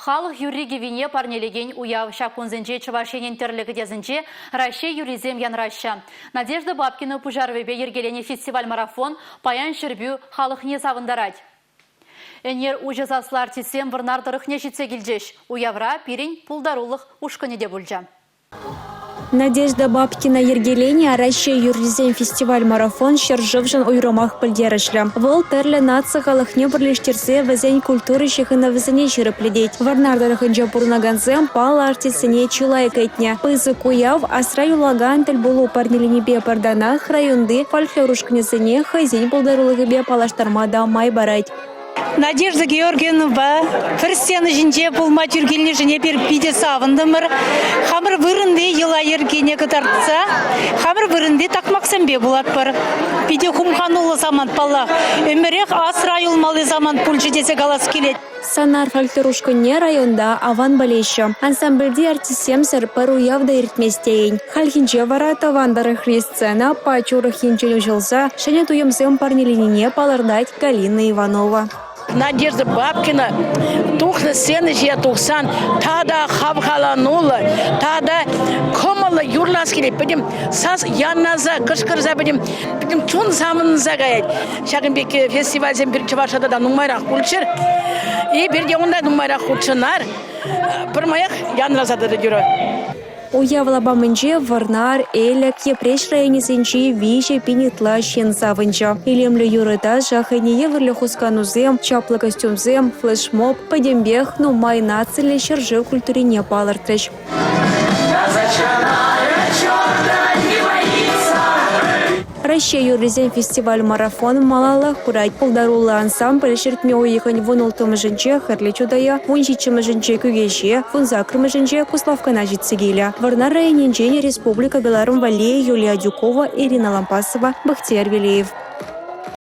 Халӑх юрри-кӗввине парнелекен уяв ҫак кунсенче Чӑваш Енӗн тӗрлӗ кӗтесӗнче Раҫҫей юррисем янраҫҫӗ. Надежда Бабкина пуҫарӑвӗпе йӗркеленӗ фестиваль-марафон паян Ҫӗрпӳ халӑхне савӑнтарать. Ӗнер уҫӑ саслӑ артистсем Вӑрнар тӑрӑхне ҫитсе килчӗҫ. Уявра пирӗн пултарулӑх ушкӑнӗ те пулчӗ. Надежда Бабкина йӗркеленӗ Раҫҫей юррисен фестиваль-марафон ҫӗршывшӑн уйрӑмах пӗлтерӗшлӗ. Вӑл тӗрлӗ наци халӑхне пӗрлештерсе вӗсен культура ҫыхӑнӑвӗсене ҫирӗплетет. Вӑрнар тӑрӑхӗнче пурӑнакансем паллӑ артистсене чылай кӗтнӗ. Пысӑк уяв асра юлакан тӗлпулу парнеленипе пӗр танах районти фольклор ушкӑнӗсене хӑйсен пултарулӑхӗпе паллаштарма та май парать. Надежда Георгиевнӑпа пӗр сцена ҫинче пулма тӳр килнӗшӗн эпир питӗ савӑнтӑмӑр. Хамӑр вырӑнти йӑла-йӗркене кӑтартса хамӑр вырӑнти такмаксемпе пулатпӑр. Питӗ хумхануллӑ самант паллах. Ӗмӗрех асра юлмалли самант пулчӗ тесе калас килет. Санар фольклор ушкӑнне районта аван пӗлеҫҫӗ. Ансамбльти артистсемсӗр пӗр уяв та иртмест тейӗн. Хальхинче вара тӑван тӑрӑхри сцена пач урӑх енчен уҫӑлса ҫӗнӗ туйӑмсем парнеленине палӑртать Галина Иванова. Надежда Бабкина тухнӑ сцена ҫине тухсан тата хавхалануллӑ, тата кӑмӑллӑ юрлас килет. Пӗтӗм сас янласа, кӑшкӑрса пӗтӗм, пӗтӗм чун савӑнса каять. Ҫакӑн пек фестивальсем пирӗн Чӑвашра тата нумайрах пулччӑр. Эпир те унта нумайрах хутшӑнар. Пӗрмаях янраса тӑтӑр юрӑ. Уяв лапамӗнче Вӑрнар, Элӗк, Йӗпреҫ районӗсенчи 3000 ытла ҫын савӑнчӗ. Илемлӗ юрӑ-ташӑ, хӑйне евӗрлӗ хусканусем, чаплӑ костюмсем, флешмоб пӗтӗмпех нумай нациллӗ ҫӗршыв культурине палӑртрӗҫ. Раҫҫей юррисен фестиваль-марафон малаллах пырать. Пултаруллӑ ансамбль ҫӗртме уйӑхӗн 16-мӗшӗнче Хӗрлӗ Чутая, 17-мӗшӗнче Кӳкеҫе, 18-мӗшӗнче Куславккана ҫитсе килӗ. Вӑрнар районӗнчен республика кӑларӑм валли Юлия Адюкова, Ирина Лампасова, Бахтияр Велеев.